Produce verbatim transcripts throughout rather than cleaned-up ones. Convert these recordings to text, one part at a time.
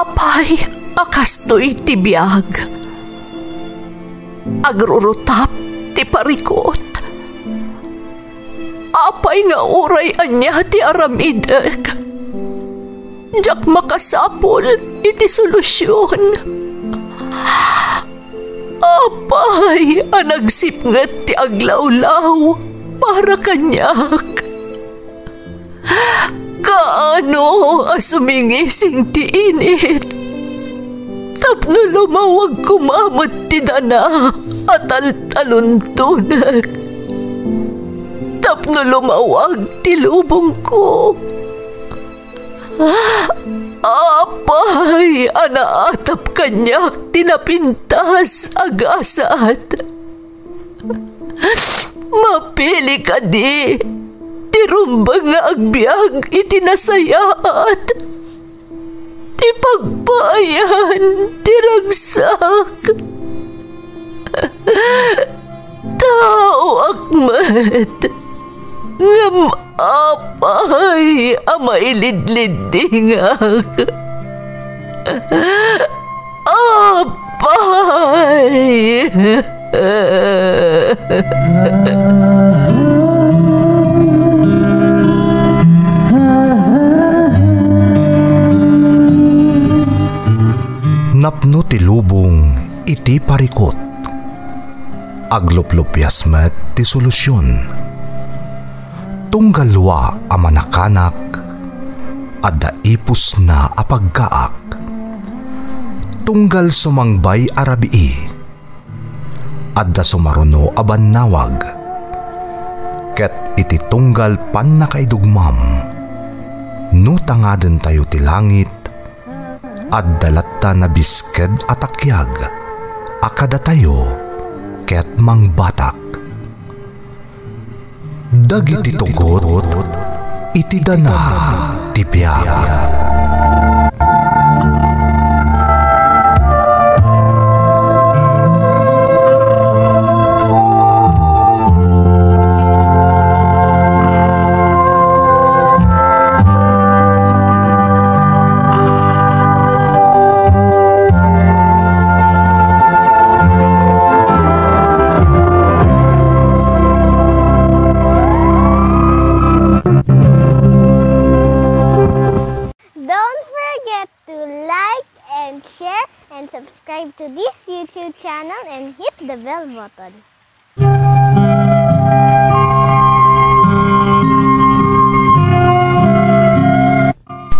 Apay a kastoy ti biag? Agrurutap ti parikut. Apay nga uray ania ti aramidek, diak makasapul iti solusion. Apay a nagsipnget ti aglawlaw para kaniak? Kaano a sumingising ti init tapno lumawag koma met ti dana a taltaluntonek, tapno lumawag ti lubongko? Apay a naatap kaniak ti napintas a gasat? Mapili kadi ti rumbeng nga agbiag iti nasayaat, ti pagpaayan ti ragsak? Taoak met, ngem apay a mailidliddingak? Apay! Napno ti lubong iti parikut. Agluplupias met ti solusion. Tunggal lua a manakanak, adda ipusna a paggaak. Tunggal sumangbay a rabii, adda sumaruno a bannawag. Ket iti tunggal pannakaidugmam, no tangadentayo ti langit, adda latta nabisked a takiag a kadatayo ket mangbatak. Dagiti tugot iti dana ti biag. Don't forget to like and share and subscribe to this YouTube channel and hit the bell button.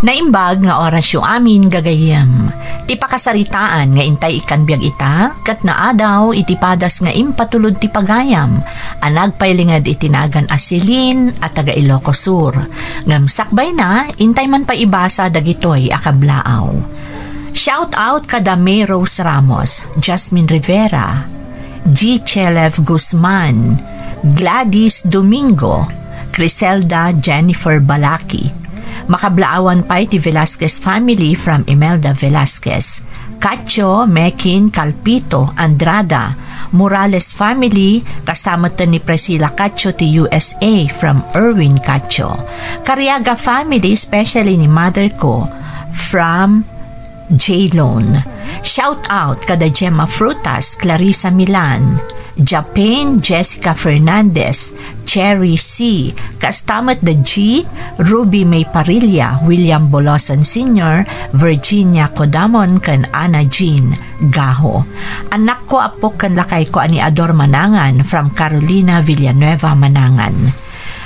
Naimbag nga orasyo amin, gagayyem. Ti pakasaritaan nga intay ikkan biag ita, ket naadaw iti padas nga impatulod ti pagayam a nagpailinged iti nagan a Celine a taga Ilocos Sur. Ngem sakbayna, intay man pay ibasa dagitoy a kablaaw. Shout out kada May Rose Ramos, Jasmine Rivera, G. Chelev Guzman, Gladys Domingo, Criselda Jennifer Balaki. Makablaawan pay ti Velasquez family from Imelda Velasquez, Cacho, Mekin, Calpito, Andrada, Morales family, kasta met ni Priscilla Cacho ti U S A from Erwin Cacho. Cariaga family, especially ni mother ko, from J-Lone. Shout out kada Gemma Frutas, Clarissa Milan, Japan, Jessica Fernandez, Cherry C, kasta met da G, Ruby May Parilla, William Bolosan Senior, Virginia Codamon, ken Ana Jean Gaho. Anakko, appok, ken lakayko a ni Ador Manangan from Carolina Villanueva Manangan.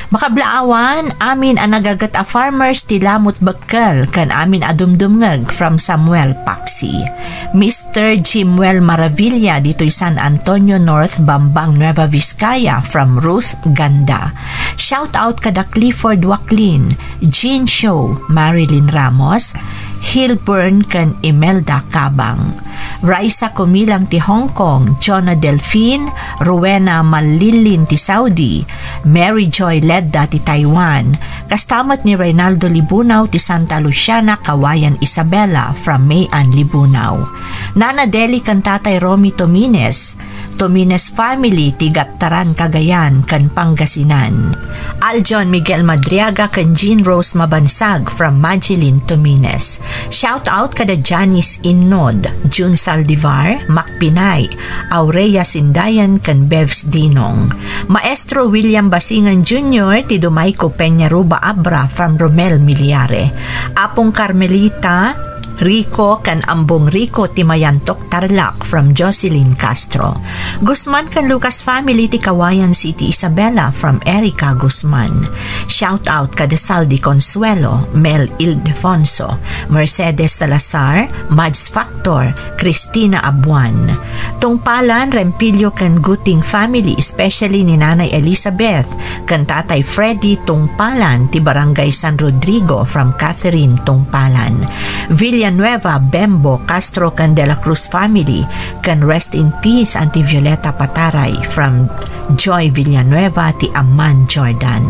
Makablaawan, amin a nagaget a farmers ti Lamut Bekkel ken amin a dumdumngeg from Samuel Paxi. Mister Jimuel Maravilla ditoy San Antonio North, Bambang, Nueva Vizcaya from Ruth Ganda. Shout out kada Clifford Waclin, Jean Show, Marilyn Ramos, Hilburn ken Imelda Cabang. Raisa Kumilang ti Hong Kong, Jonah Delfin, Rowena Mallillin ti Saudi, Mary Joy Ledda ti Taiwan, kasta met ni Reynaldo Libunao ti Santa Luciana, Kawayan Isabela, from May Ann Libunao. Nana Deli ken Tatay Romy Tomines, Tomines family ti Gattaran, Cagayan, ken Pangasinan. Aljon Miguel Madriaga ken Jean Rose Mabansag from Magilin, Tomines. Shout out kada Janice Innod, June Saldivar, Mac Pinay, Aurea Sindayan ken Bevs Dinong. Maestro William Basingan Junior ti Dumayco Peñaruba Abra from Romel Miliare. Apong Carmelita, Rico ken Ambong Rico ti Mayantok, Tarlac from Jocelyn Castro. Guzman ken Lucas family ti Kawayan City, Isabela from Erica Guzman. Shout out kada Saldi Consuelo, Mel Ildefonso, Mercedes Salazar, Mads Factor, Christina Abuan. Tungpalan, Rempilio ken Guting family, especially ni Nanay Elizabeth ken Tatay Freddy Tungpalan ti Barangay San Rodrigo from Catherine Tungpalan. Villanueva, Bembo, Castro ken De La Cruz family, ken rest in peace Auntie Violeta Pataray from Joy Villanueva ti Amman, Jordan.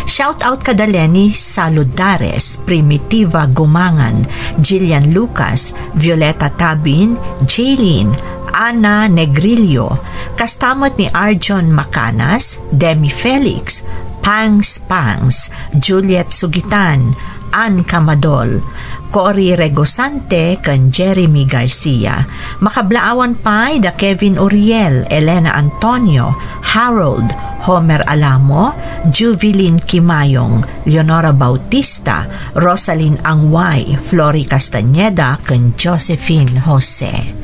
Shout out kada Lenny Saludares, Primitiva Gumangan, Jillian Lucas, Violeta Tabin, Jaylene, Ana Negrillo, kasta met ni Arjon Macanas, Demi Felix, Pangs Pangs, Juliet Sugitan, Ann Camadol, Cory Regosante, ken Jeremy Garcia. Makablaawan pay da Kevin Uriel, Elena Antonio, Harold, Homer Alamo, Juvilin Kimayong, Leonora Bautista, Rosalyn Angway, Flory Castañeda, ken Josephine Jose.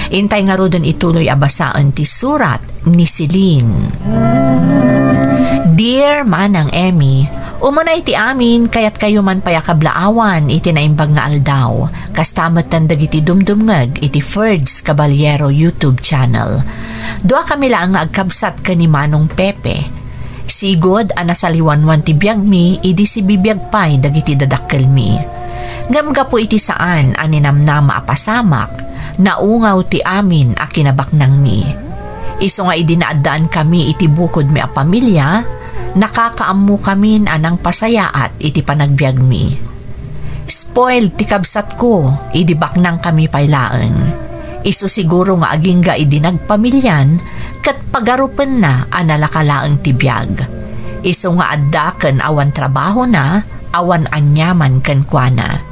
Intay ngaruden ituloy a basaen ti surat ni Celine. Dear Manang Emmy, umuna iti amin, kayatkayo man pay a kablaawan iti naimbag nga aldaw. Kasta met dagiti dumdumngeg iti Ferds Caballero YouTube channel. Duakami laeng nga agkabsat ken ni Manong Pepe. Sigud a nasaliwanwan ti biagmi idi sibibiag pay dagiti dadakkelmi. Ngem gapu iti saan a ninamnama a pasamak, naungaw ti amin a kinabaknangmi. Isu nga idi naaddaankami iti bukodmi a pamilia, nakakaammokamin a nangpasayaat iti panagbiagmi. Spoiled ti kabsatko idi baknangkami pay laeng. Isu siguro nga agingga idi nagpamilian ket pagarupenna a nalaka laeng ti biag. Isu nga adda ken awan trabahona, awan aniaman kenkuana.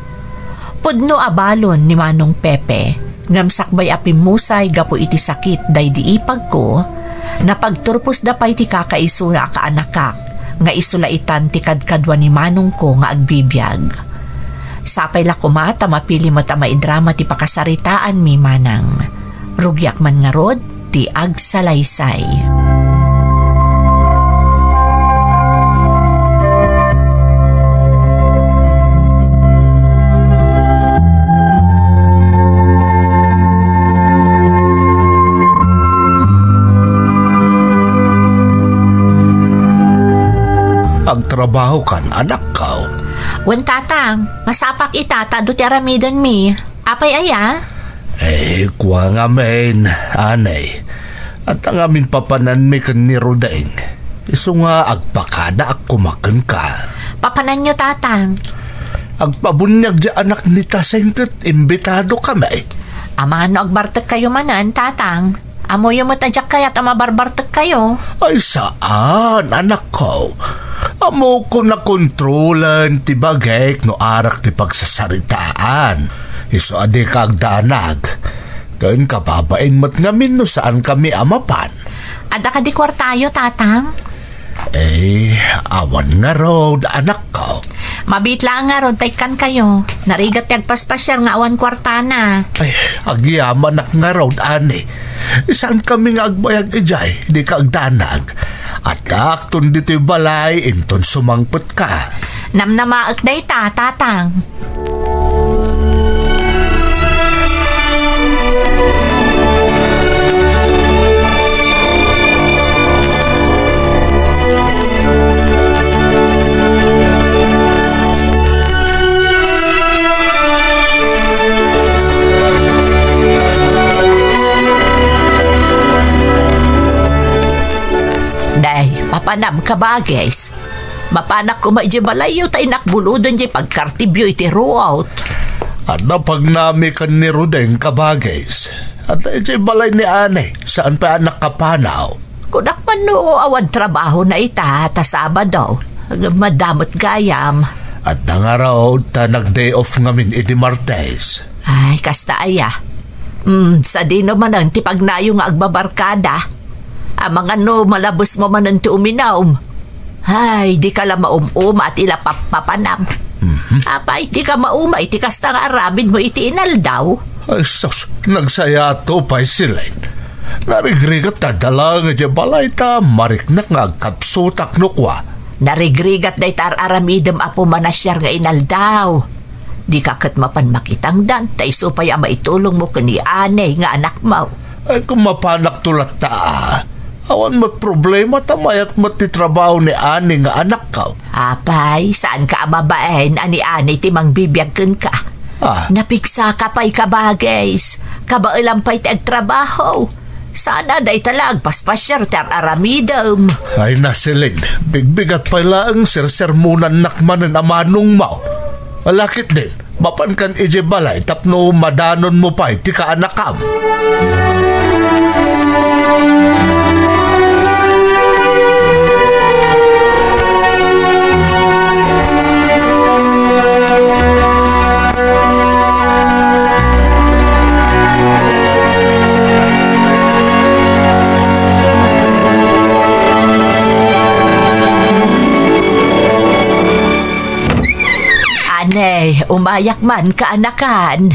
Pudno a balon ni Manong Pepe. Ngem sakbay a pimmusay gapu iti sakit daydi ipagko, napagturposda pay ti kakaisuna a kaanakak nga isu la itan ti kadkadua ni manongko nga agbibiag. Sapay la koma ta mapili met a maidrama ti pakasaritaanmi, Manang. Rugiak man ngarud ti agsalaysay. Agtrabahokan, anakko? Wen, Tatang. Masapak ita ta adu ti aramidenmi. Apay aya? Eh, kua ngamin, anay. At ang amin papananmi ken ni Rodeng. Isu nga agpakadaak koma kenka. Papananyo, Tatang? Agpabuniag diay anak ni Taseng ket imbitado kami. Amangan no agbartekkayo manen, Tatang. Ammoyo met a diak kayat a mabarbartekkayo. Ay, saan, anakko. Ammok a kontrolen ti bagik no arak ti pagsasaritaan. Isu a dika agdanag. Ken kababain met ngamin no saankami a mapan. Adda kadi kuartayo, Tatang? Eh, awan ngarud, anakko. Mabiit laeng ngarud ta ikkankayo. Narigat ti agpaspasiar nga awan kuartana. Ay, agyamanak ngarud, ani. Saankami nga agbayag idiay, dika agdanag. Addaakton ditoy balay, inton sumangpetka. Namnamaek dayta, Tatang. Nam, kabagis. Mapanak koma idiay balayyo ta innak buloden diay pagkartibyo iti ruot. Adda pagnami ken ni Rodeng, kabagis. Adda idiay balay ni Ani, saan pay a nakapanaw. Kunak man no awan trabahona ita ta Sabado. Madamot gayam. Adda ngarud ta nag-day off ngamin idi Martes. Ay, kasta aya. Mm, sadino manen ti pagnayo nga agbabarkada? Amangan no malabesmo manen ti uminum. Ay, dika la maum-uma ti la pappapanam. Mhm. Apay, dika mauma iti kasta nga aramidmo iti inaldaw? Ay, sus, nagsayaat pay, Celine. Narigrigat ta adda laeng idiay balay ta mariknak nga agkapsutak no kua. Narigrigat dayta ar-aramidem, Apo, manasiar nga inaldaw. Dika ket mapan makitangdan, ta isu pay a maitulongmo ken ni Ani nga anakmo. Ay, kung mapanakto latta, a. Awan met problema ta mayat met ti trabaho ni Ani nga anakko. Apay, saanka a mabain a ni Ani ti mangbibiag kenka? Ah. Napigsaka pay, kabagis. Kabaelam pay ti agtrabaho. Saan a dayta la agpaspasiar ti ar-aramidem. Ay, na, Celine, bigbigat pay laeng sersermonannak manen a manongmo. Ala ketdin, mapankan idiay balay tapno madanonmo pay ti kaanakam. Ani, umayak man, kaanakan.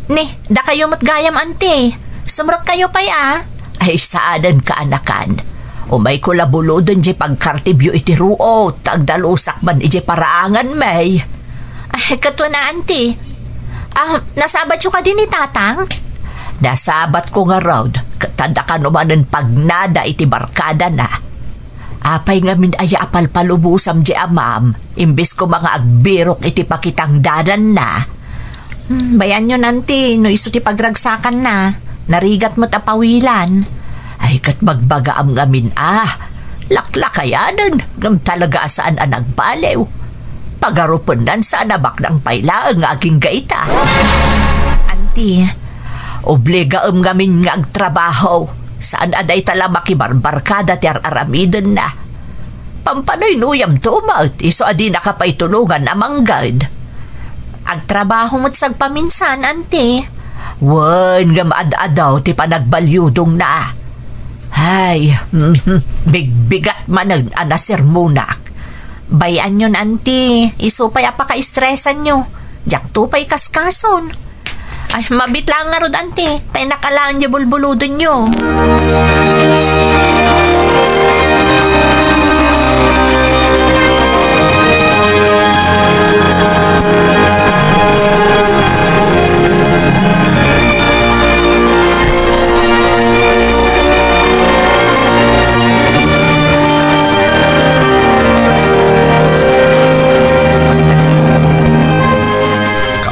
Ni, dakayo met gayam, anti. Sumrekkayo pay a. Ay, saanen, kaanakan. Umayko la buloden diay pagkartibyo iti ruot, ta agdalusak man idiay paraangan, may. Ay, kato na, anti. Ah, nasabatyo kadi ni Tatang? Nasabatko ngarud, ket adda kano manen pagnada iti barkadana. Apay ngamin aya a palpalubosam diay amam, imbes koma nga agbirok iti pakitangdananna? Hmm, bay-anyon, anti, no isu ti pagragsakanna, narigat met a pawilan. Ay, ket bagbagaam ngamin a, laklakayanen, ngem talaga a saan a nagbaliw. Pagarupennan, saan a baknang pay laeng nga agingga ita. Anti, obligaem ngamin nga agtrabaho. Saan a dayta la makibarbarkada ti ar-aramidenna. Pampanuynuyamto met, isu a dinaka pay tulongan a mangged. Agtrabaho met sagpaminsan, anti. Wen, ngem ad-adu ti panagbalyudongna. Ay, mhm, bigbigat manen a nasermonak. Bay-anyon, anti, isu pay a pakaestresanyo. Diakto pay kaskason. Ay, mabiit laeng ngarud, anti. Ta innak a laeng diay bulbulodenyo.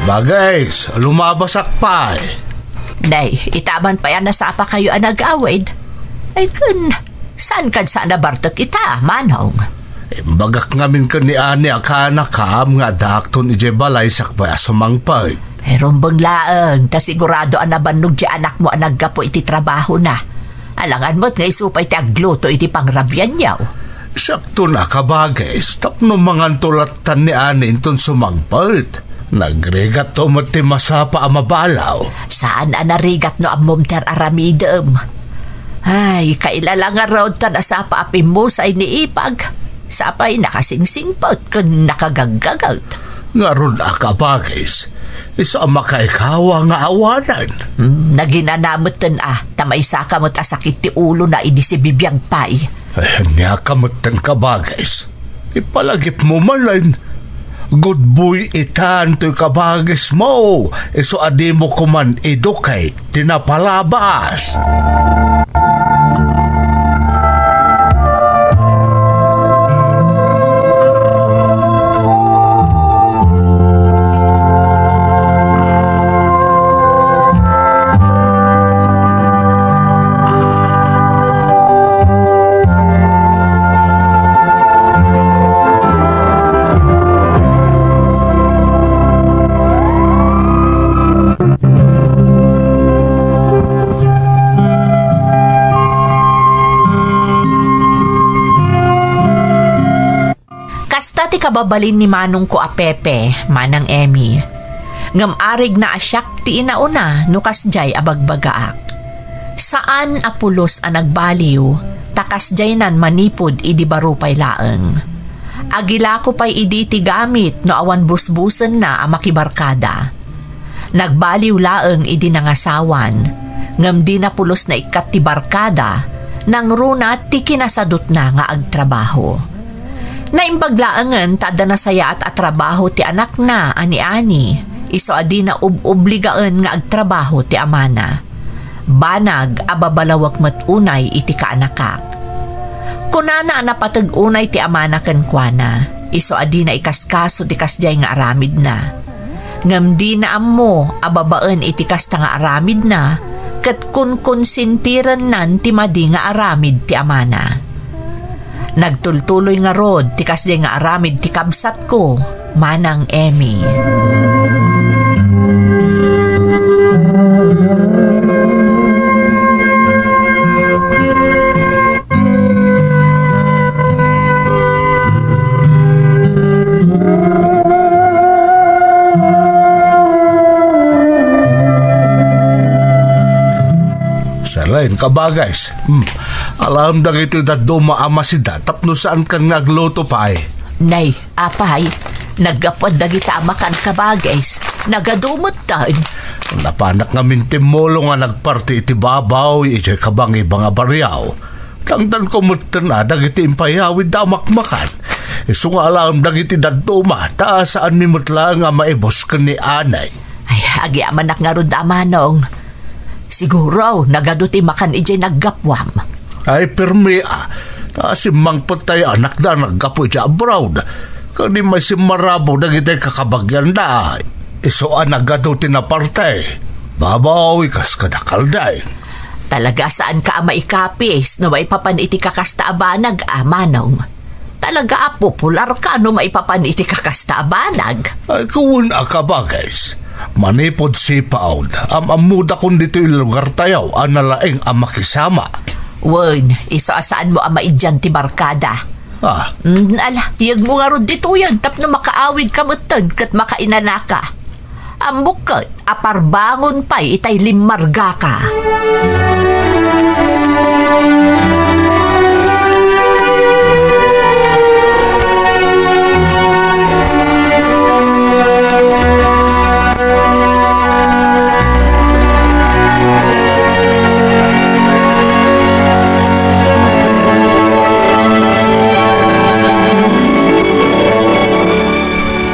Kabagis, lumabasak pay. Nay, ita man pay a nasapakayo a nag-awid. Ay, ken, saan kad saan a bartek ita, manong? Imbagak ngamin ken ni Ani a kaanakam nga addaakton idiay balay sakbay a sumangpet. Ay, rumbeng laeng, ta sigurado a nabannog ti anakmo a naggapu iti trabahona. Alangan met nga isu pay ti agluto iti pangrabianyo. Siakto na, kabagis, tapno manganto lattan ni Ani inton sumangpet. Nagrigatto met ti masapa a mabalaw. Saan a narigat no ammom ti ar-aramidem. Ay, kailala ngarud ta nasapa a pimmusay ni Ipag. Sapay nakasingsingpet ken nakagaggaget. Ngarud a, kabagis, isu a makaikawa nga awanen. Hmm, naginana metten a, ta maysaka met a sakit ti ulona idi sibibiag pay. Ay, ania ka metten, kabagis. Ipalagipmo manen. Gudboy itan toy kabagismo, isu a dimo koman idukay ti napalabas. kababalin ni manongko a Pepe, Manang Emmy. Ngem arigna a siak ti inauna no kasdiay a bagbagaak. Saan a pulos a nagbaliw, ta kasdiaynan manipud idi baro pay laeng. Agilako pay idi ti gamit no awan busbusenna a makibarkada. Nagbaliw laeng idi nangasawan, ngem dina pulos naikkat ti barkada, nangruna ti kinasadutna nga agtrabaho. Naimbag laengen ta adda nasayaat a trabaho ti anakna a ni Ani, isu a dina ub-obligaen nga agtrabaho ti amana. Banag a babalawek met unay iti kaanakak. Kunana a napateg unay ti amana kenkuana, isu a dina ikaskaso ti kasdiay nga aramidna. Ngem dina ammo a babaen iti kasta nga aramidna, ket kunkonsintirennan ti madi nga aramid ti amana. Nagtultuloy ngarud ti kasdiay nga aramid ti kabsatko, Manang Emmy. Sarain ka, Bagays. Hmm. Alaem dagiti dadduma a masida tapno saankan nga agluto pay. Nay, apay, naggapuan dagita a makan, ka Bagays. Nagadumetten. Napanak ngamin timmulong a nagparti iti babaw idiay kabangibang a bariaw. Tangdanko metten a dagiti impayawidda a makmakan. Isu nga alaem dagiti dadduma, ta saanmi met laeng a maibus ken ni Anay. Ay, agyamanak ngarud a manong. Siguro, nagadu ti makan idiay naggapuam. Ay, permi a. Ta simmangpet tay anakda a naggapu idiay abroad. Ken immay simmarabo dagiti kakabagianda. Isu a nagadu ti naparte. Babaw, ikas kadakalday. Talaga saanka a maikapis no maipapan iti kakasta a banag, a manong. Talaga a popularka no maipapan iti kakasta a banag. Ay, kuwen a, ka Bagays. Manipud sipaud, am-ammodakon ditoy lugartayo a nalaing a makisama. Wen, isu a saanmo a maidian ti barkada. Ah. Mm, ala, yegmo ngarud ditoyen tapno makaawidka metten ket makainanaka. Ammok ket a parbangon pay itay limmargaka.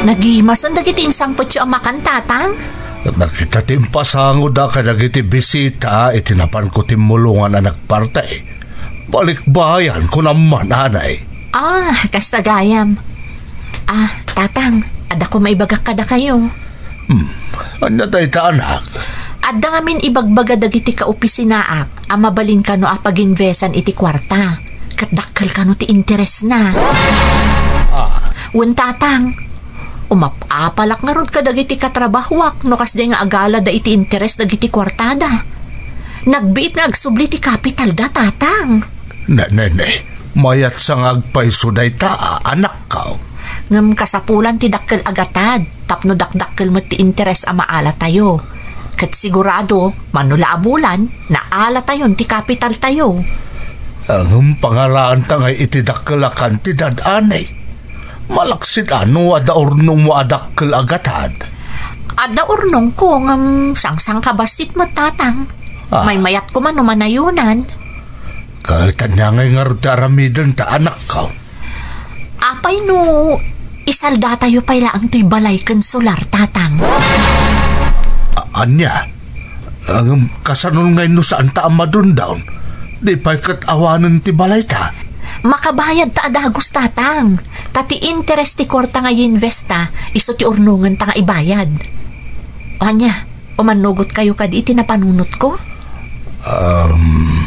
Nagimasen dagiti insangpetyo a makan, Tatang? Ket dagita ti impasangoda kadagiti bisita iti napanko timmulongan a nagparti. Balikbayan, kunam man, anay. Ah, kasta gayam. Ah, Tatang, adda ko maibagak kadakayo. Hmm, ania dayta, anak? Adda ngamin ibagbaga dagiti kaopisinaak a mabalin kano a pag-investan iti kuarta. Ket dakkel kano ti interesna. Ah. Wen, Tatang, umap-apalak ngarud kadagiti katrabahoak no kasdiay nga agalada iti interes dagiti kuartada. Nagbiit nga agsubli ti kapitalda, Tatang. Ne, ne, ne. Mayat sa nga agpayso dayta a anakko. Ngem kasapulan ti dakkel a gatad tapno dakdakkel met ti interes a maalatayo. Ket sigurado, mano la a bulan, naalatayon ti kapitaltayo. Ngem pangalaanta ngay iti dakkel a kantidad, anay. Malaksid a no adda urnongmo a dakkel a gatad? Adda urnongko ngem sangsangkabassit met, Tatang. Ah. Maymayatko man no manayonan. Ket ania ngay ngarud ti aramidenta, anakko? Apay no isaldatayo pay laeng toy balay ken solar, Tatang? A-, ania? Ngem kasano ngay no saanta a madundon? Di pay ket awanen ti balayta? Makabayadta a dagus, Tatang. Ta ti interes ti kuarta nga i-investa, isu ti urnongenta nga ibayad. Ania, umannogotkayo kadi iti napanunotko? Um,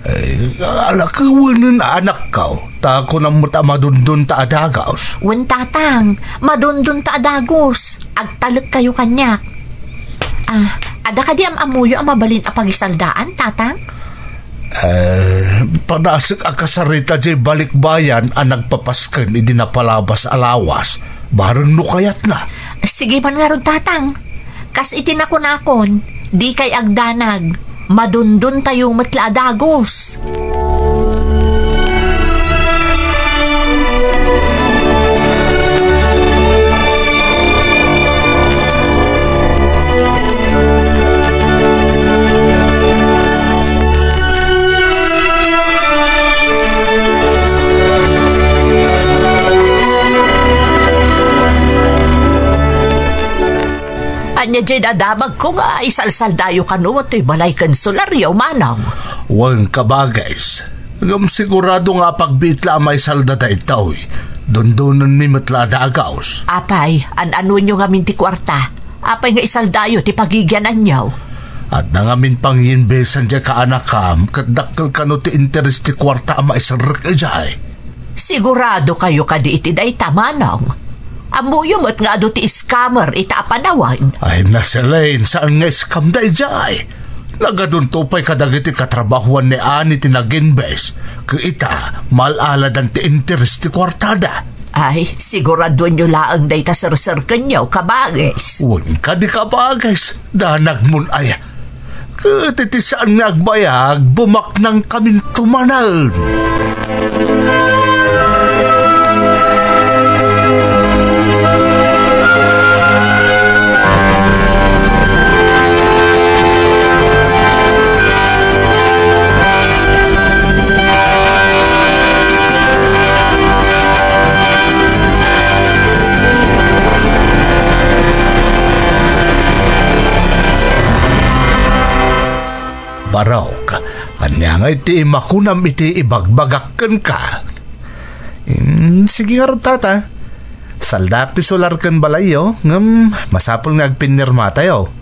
eh, ala, kuwenen a anakko, ta kunam met a madundonta a dagus. Wen, Tatang, madundonta a dagus. Agtalekkayo kaniak. Ah, adda kadi am-ammoyo a mabalin a pagisaldaan, Tatang? Eh, panasek a kasarita diay balikbayan a nagpapasken idi napalabas a lawas, bareng no kayatna. Sige man ngarud, Tatang. Kas iti nakunakon, dikay agdanag, madundontayo met la a dagus. Ania diay dadamagko nga isalsaldayo kano toy balay ken solaryo, Manong? Wen, kabagis. Ngem sigurado nga apagbiit la a maisalda daytoy. Dundonenmi met la a dagus. Apay, an-anonyo ngamin ti kuarta? Apay nga isaldayo ti pagigiananyo? Adda ngamin pangyinbesan diay kaanakam, ket dakkel kano ti interes ti kuarta a maiserrek idiay. Siguradokayo kadi iti dayta, Manong? Ammoyo met nga adu ti scammer ita a panawen. Ay, na, Celine, saan nga scam daydiay? Nagadunto pay kadagiti katrabahoan ni Ani ti nag-invest, ket ita, maal-aladan ti interes ti kuartada. Ay, siguraduenyo laeng dayta serserkenyo, kabagis. Wen kadi, kabagis, danagmon aya. Ket iti saan nga agbayag, bumaknangkaminto manen. Barok, ania ngay ti makunam iti ibagbagak kenka? Hmm, sige ngarud, Tata. Saldaak ti solar ken balayyo, ngem masapul nga agpinirmatayo.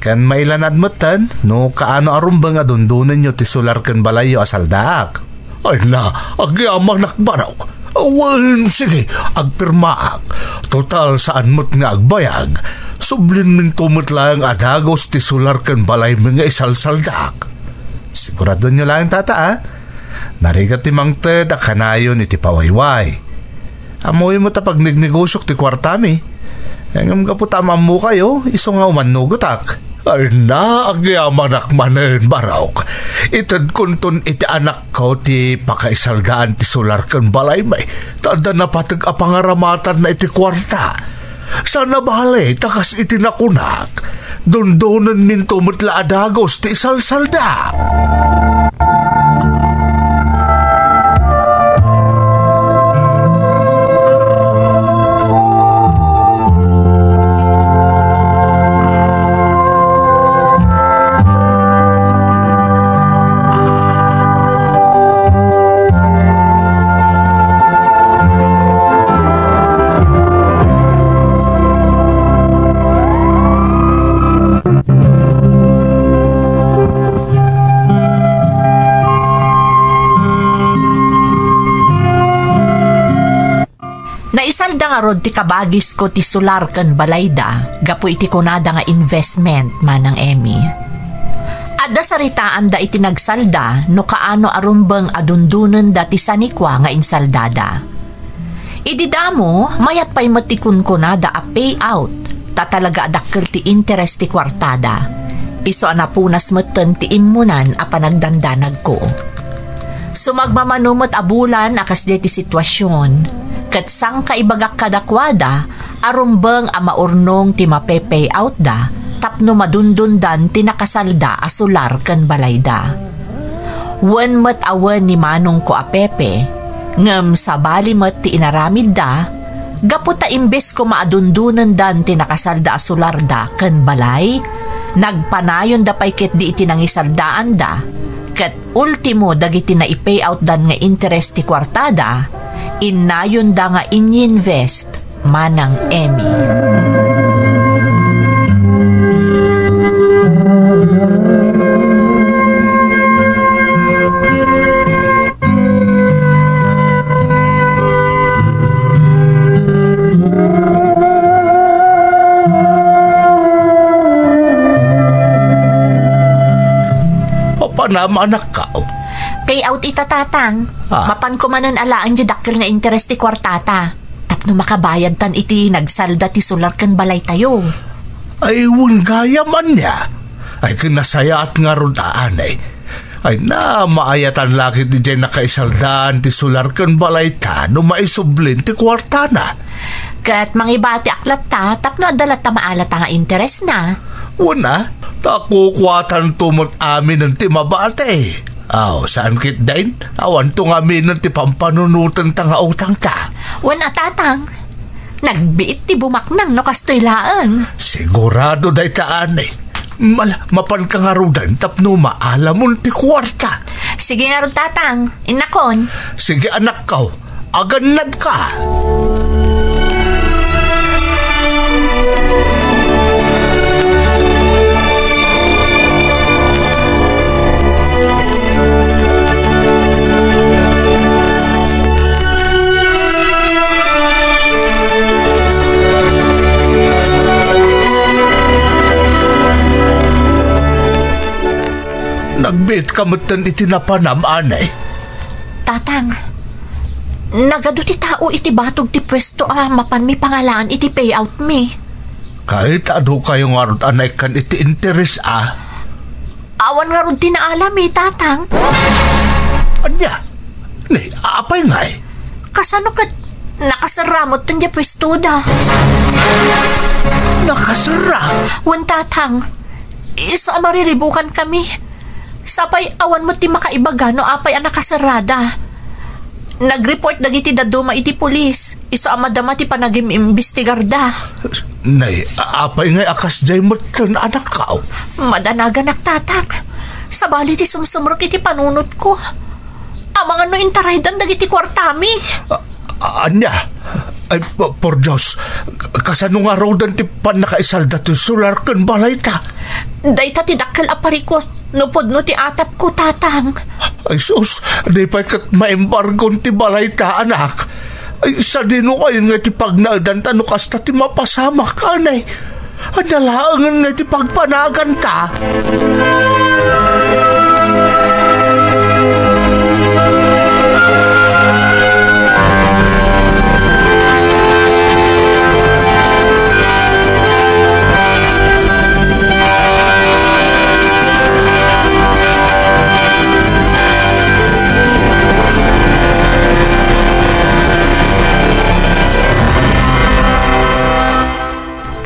Ken mailanad metten no kaano a rumbeng a dundonenyo ti solar ken balayyo a saldaak. Ay na, agyamanak, Barok. Wen, sige, agpirmaak. Total, saan met nga agbayag. Sublinminto met laeng a dagus ti solar ken balaymi nga isalsaldaak. Siguradoenyo laeng, Tata, a. Narigat ti mangted a kanayon iti pawayway. Ammoyo met a pagnegnegosiok ti kuartami. Ngem gapu ta am-ammokayo, isu nga umannugotak. Ay na, agyamanak manen, Barok. Itedkonton iti anakko ti pakaisaldaan ti solar ken balaymi, ta adda napateg a pangaramatanna iti kuarta. Saan a bale ta kas iti nakunak, dundonenminto met la a dagus ti isalsalda. Naisalda ngarud ti kabagisko ti solar ken balayda gapu iti kunada nga investment, Manang Emmy. Adda saritaanda iti nagsalda no kaano a rumbeng a dundonenda ti sanikua nga insaldada. Idi damo, mayat pay met ti kunkunada a payout, ta talaga a dakkel ti interes ti kuartada. Isu a napunas metten ti immunan a panagdandanagko. Sumagmamano met a bulan a kasdiay ti situasion, ket sangkaibagak kadakuada a rumbeng a maurnong ti mape-payoutda tapno madundondan ti nakasalda a solar ken balayda. Wen met a wen ni manongko a Pepe, ngem sabali met ti inaramidda, gapu ta imbes koma a dundonendan ti nakasalda a solarda ken balay, nagpanayonda pay ketdi iti nangisaldaanda, ket ultimo dagiti nai-payoutdan nga interes ti kuartada, innayonda nga inyinvest Manang Emmy. Apanam, anakko, Payout ita, Tatang. Ah. Mapanko manen alaen diay dakkel nga interes ti kuartata. Tapno makabayadtan iti nagsalda ti solar ken balaytayo. Ay, wen gayam ania. Ay, ken nasayaat ngarud a, anay. Ay na, maayatan la ketdi diay nakaisaldaan ti solar ken balayta no maisublin ti kuartana. Ket mangibatiak latta tapno adda latta maalata nga interesna. Wen a, ta kukuatanto met aminen ti mabati. Aw, saan ketdin? Awanto ngaminen ti pampanunotenta nga utangta. Wen a, Tatang. Nagbiit ti bumaknang no kastoy laeng. Sigurado dayta, anay. Mal-, mapanka ngaruden tapno maalamon ti kuarta. Sige ngarud, Tatang. Innakon. Sige, anakko. Agannadka. Nagbiitka metten iti napanam, anay. Tatang, nagadu ti tao iti batog ti puesto a mapanmi pangalaan iti payout mi. Ket adu kayo ngarud a naikkan iti interes a? Awan ngarud ti naalami, Tatang. Ania? Ni, apay ngay? Kasano ket nakaserra metten diay puestoda? Nakaserra? Wen, Tatang. Isu a mariribukankami. Sapay awan met ti makaibaga no apay a nakaserrada. Nag-report dagiti dadduma iti pulis. Isu a madama ti panagim-imbestigarda. Nay, a-, apay ngay a kasdiay metten, anakko? Madanaganak, Tatang. Sabali ti sumsumrek iti panunotko. Amangan no intaraydan dagiti kuartami. A-, a-, ania? Ay, p-, por Dios, k-, kasano ngaruden ti pannakaisalda ti solar ken balayta? Dayta ti dakkel a parikut no pudno ti atapko, Tatang. Ay sus, di pay ket maembargon ti balayta, anak. Ay, sadino ngayon nga ti pagnaedanta no kasta ti mapasamak, anay? Ania laengen nga ti pagpanaganta?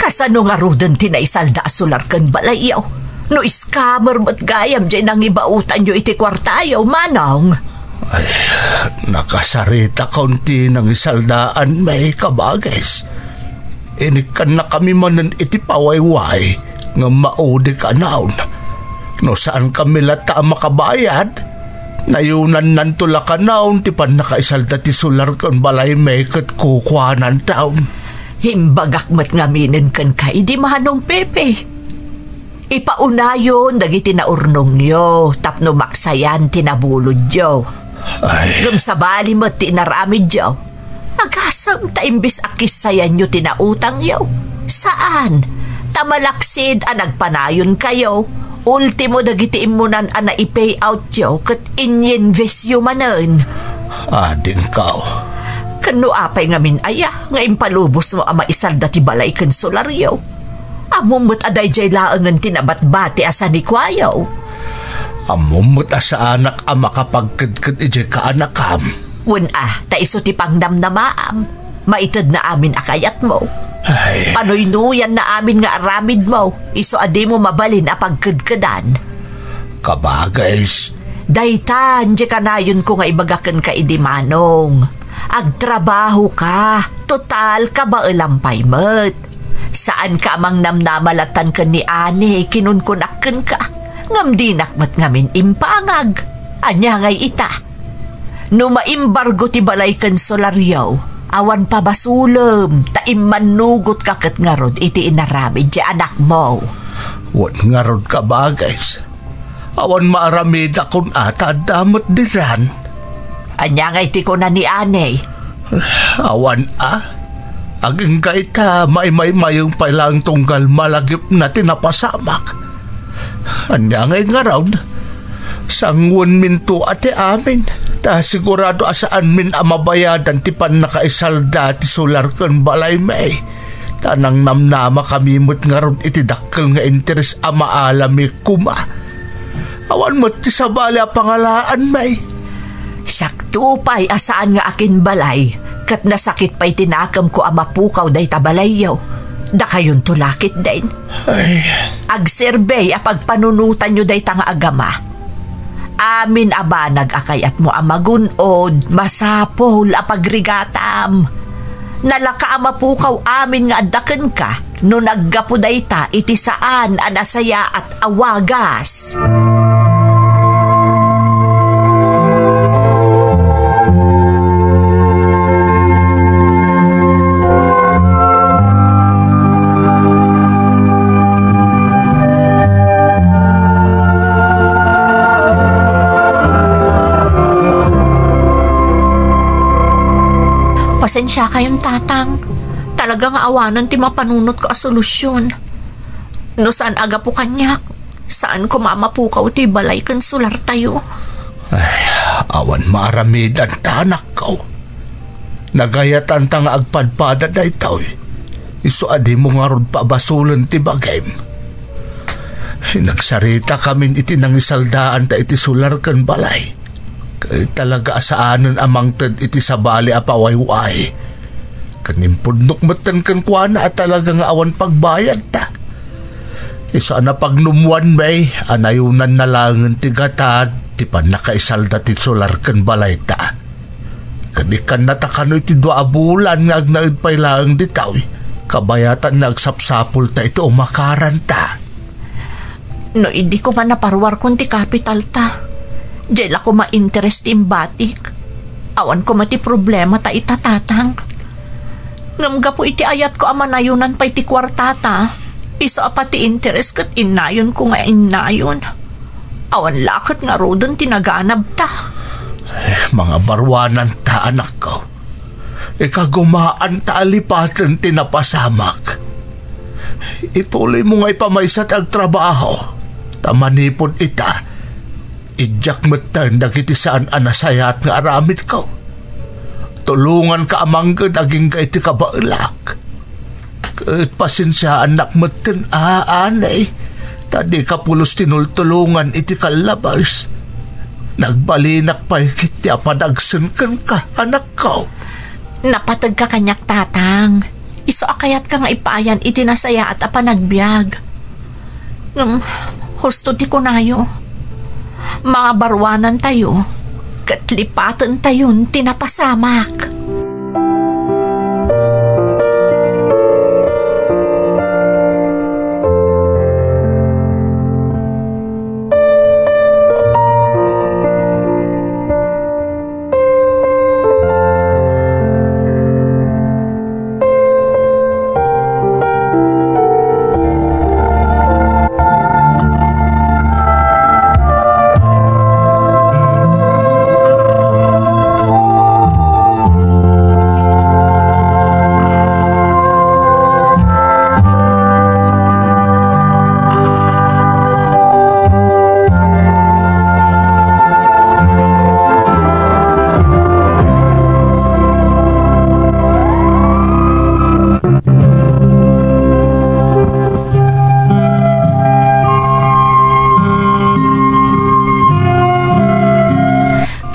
Kasano ngaruden ti naisalda a solar ken balayyo? No scammer met gayam diay nangibaotanyo iti kuartayo, Manong? Ay, nakasaritakon ti nangisaldaan, may kabagis. Inikkannakami manen iti pawayway ngem maudi kanayon. No saankami latta a makabayad, nayunannanto la kanayon ti pannakaisalda ti solar ken balaymi ket kukuananton. Imbagak met ngaminen kenka idi, Manong Pepe. Ipaunayon dagiti naurnongyo tapno maksayan ti nabulodyo. Ay. Ngem sabali met ti inaramidyo. Agasem ta imbes a kissayanyo ti nautangyo. Saan, ta malaksid a nagpanayonkayo, ultimo dagiti immunan a nai-payoutyo ket inyinvestyo manen. Adingko. Ken no apay ngamin aya nga impalubosmo a maisalda ti balay ken solaryo? Ammom met a daydiay laengen ti nabatbati a sanikuayo. Ammom met a saanak a makapagkedked idiay kaanakam. Wen a, ta isu ti pangnamnamaam. Maitedna amin a kayatmo. Ay. Panuynuyanna amin nga aramidmo, isu a dimo mabalin a pagkedkedan. Kabagis. Daytan, diay kanayonko nga ibaga kenka idi, Manong. Agtrabahoka, total, kabaelam pay met. Saanka a mangnamnama lattan ken ni Ane, kinunkunak kenka. Ngem dinak met ngamin impangag. Ania ngay ita? No maimbargo ti balay ken solaryo, awan pabasolem, ta immannugotka ket ngarud iti inaramid ti anakmo. Wen ngarud, kabagis. Awan maaramidakon a ta adda met diran. Ania ngay ti kuna ni Ane? Awan a. Agingga ita, maimaymayeng pay laeng tunggal malagipna ti napasamak. Ania ngay ngarud? Sanguenminto a ti amin, ta sigurado a saanmin a mabayadan ti pannakaisalda ti solar ken balaymi. Ta nangnamnamakami met ngarud iti dakkel nga interes a maalami koma. Awan met ti sabali a pangalaanmi. Siakto pay a saan nga akinbalay, ket nasakit pay ti nakemko a mapukaw dayta balayyo. Dakayonto la ketdin. Ay. Agserbi a pagpanunotanyo dayta nga agama. Amin a banag a kayatmo a magun-od, masapul a pagrigatam. Nalaka a mapukaw amin nga adda kenka no naggapu dayta iti saan a nasayaat a wagas. Pasensiakayon, Tatang. Talaga nga awanen ti mapanunotko a solusyon. No saan a gapu kaniak, saan koma a mapukaw ti balay ken solartayo. Ay, awan maaramidan ta, anakko. Nagayatanta nga agpadpada daytoy. Isu a dimo ngarud pabasolen ti bagim. Nagsarita kamin iti nangisaldaanta iti solar ken balay. Ket talaga a saanen a mangted iti sabali a pawayway. Ken impudnok metten kenkuana a talaga nga awan pagbayadta. Isu a napagnumwanmi a nayonanna laengen ti gatad ti pannakaisalda ti solar ken balayta. Ken ikkanna ta kano iti dua a bulan nga agnaed pay laeng ditoy, kabayatanna agsapsapulta iti umakaranta. No idi koma naparuarkon ti kapitalta, diay la koma interes ti imbatik. Awan koma ti problemata ita, Tatang. Ngem gapu iti ayatko a manayonan pay ti kuartata, isu a pati interes ket innayonko nga innayon. Awan la ket ngaruden ti naganabta. Eh, mangabaruananta, anakko. Ikagumaanta a lipaten ti napasamak. Ituloymo nga ipamaysa ti agtrabaho, ta manipud ita, idiak metten dagiti saan a nasayaat nga aramidko. Tulonganka a mangngeg agingga iti kabaelak. Ket pasensiaannak metten a, anay, ta dika pulos tinultulongan iti kallabes. Nagbalinak pay ketdi a padagsen kenka, anakko. Napategka kaniak, Tatang. Isu a kayatka nga ipaayan iti nasayaat a panagbiag. Ngem, husto ti kunayo. Mangabaruanantayo, ket lipatentayon ti napasamak.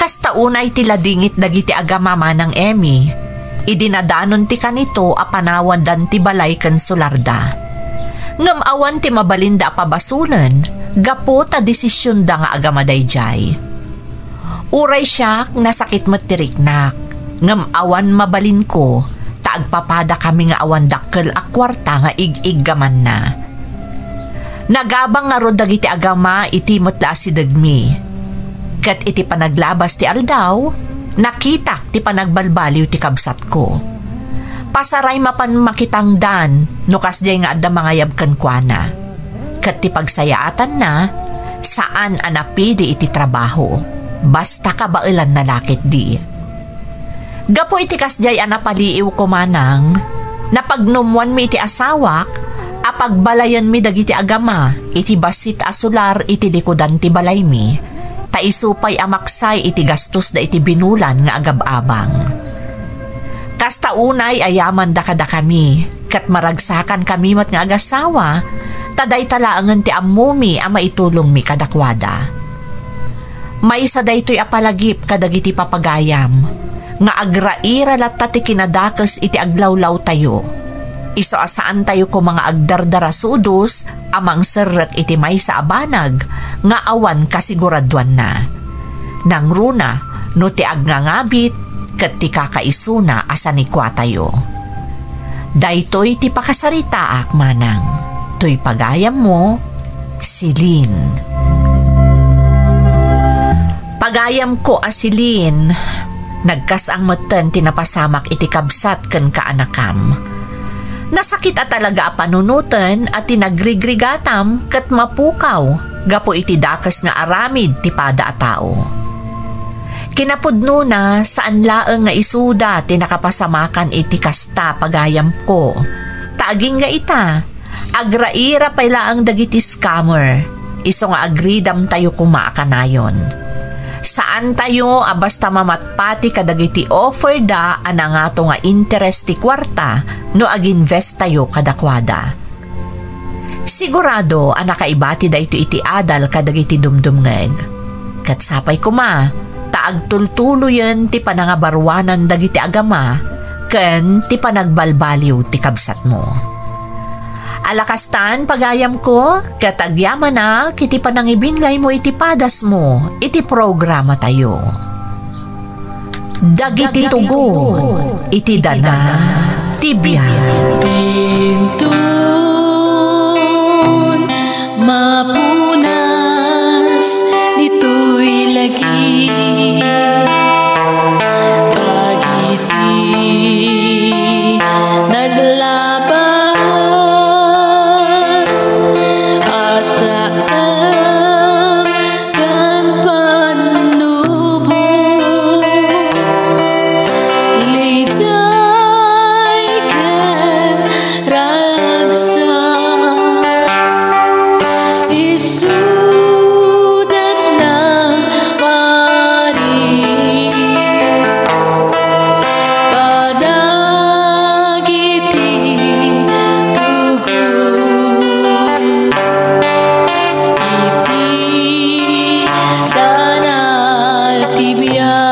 Kasta unay ti ladingit dagiti agama, Manang Emmy, idi nadanon ti kanito a panawandan ti balay ken solarda. Ngem awan ti mabalinda a pabasolen gapu ta desisionda nga agama daydiay. Uray siak, nasakit met ti riknak, ngem awan mabalinko ta agpapadakami nga awan dakkel a kuarta nga ig-iggamanna. Nagabang ngarud dagiti agama iti met la a sidegmi. Ket iti panaglabas ti aldaw, nakitak ti panagbalbaliw ti kabsatko. Pasaray mapan makitangdan no kasdiay nga adda mangayab kenkuana. Ket ti pagsayaatanna, saan a napili iti trabaho, basta kabaelanna la ketdi. Gapu iti kasdiay a napaliiwko, Manang, napagnumwanmi iti asawak a pagbalayenmi dagiti agama iti bassit a solar iti likudan ti balaymi, ta isu pay a maksay iti gastosda iti binulan nga agab-abang. Kasta unay a yamanda kadakami, ket maragsakankami met nga agasawa, ta dayta laengen ti ammomi a maitulongmi kadakuada. Maysa daytoy a palagip kadagiti papagayam, nga agraira latta ti kinadakes iti aglawlawtayo. Isu a saantayo koma nga agdardarasudos a mangserrek iti maysa a banag nga awan kasiguraduanna. Nangruna no ti agngangabit ket ti kakaisuna a sanikuatayo. Daytoy ti pakasaritaak manang. Toy pagayammo, Celine. Pagayamko a Celine, nagkas-ang metten ti napasamak iti kabsat ken kaanakam. Nasakit a talaga a panunoten a ti nagrigrigatam ket mapukaw gapu iti dakes nga aramid ti pada a tao. Kinapudnona, saan laeng nga isuda ti nakapasamakan iti kasta, pagayamko. Ta agingga ita, agraira pay laeng dagiti scammer. Isu nga agridamtayo koma a kanayon. Saantayo a basta mamatpati kadagiti offer da a nangato nga interes ti kuarta no aginvesttayo kadakuada. Sigurado a nakaibati daytoy iti adal kadagiti dumdumngeg. Ket sapay koma, ta agtultuloyen ti panangabaruanan dagiti agama ken ti panagbalbaliw ti kabsatmo. Alakastan, pagayamko, ket agyamanak iti panangibinglaymo iti padasmo iti programatayo. Dagiti tugon iti dana ti biag. Inton mapunas ditoy lagi, dagiti naglabas a saan ken pannubo, liday ken ragsak, isuda nang paris kadagiti tugon iti dana ti biag.